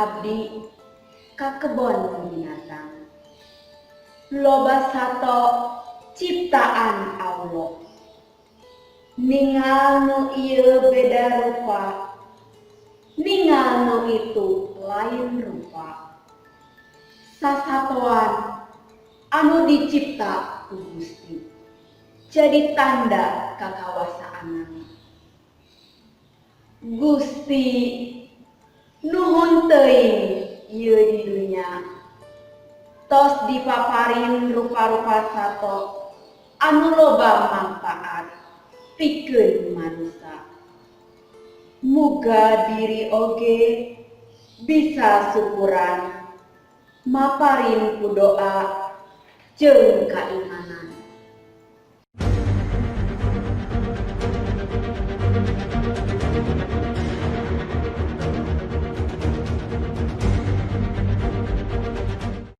Abdi ka kebon binatang. Loba sato ciptaan Allah. Ningal nu ieu beda rupa, ningal nu itu lain rupa. Sasatoan anu dicipta ku Gusti jadi tanda kakawasaanana. Gusti, nuhun teuing ieu di dunya tos dipaparin rupa-rupa sato anu loba mangpaat pikeun manusa. Muga diri oge bisa syukuran maparin ku doa jeung kaimanan.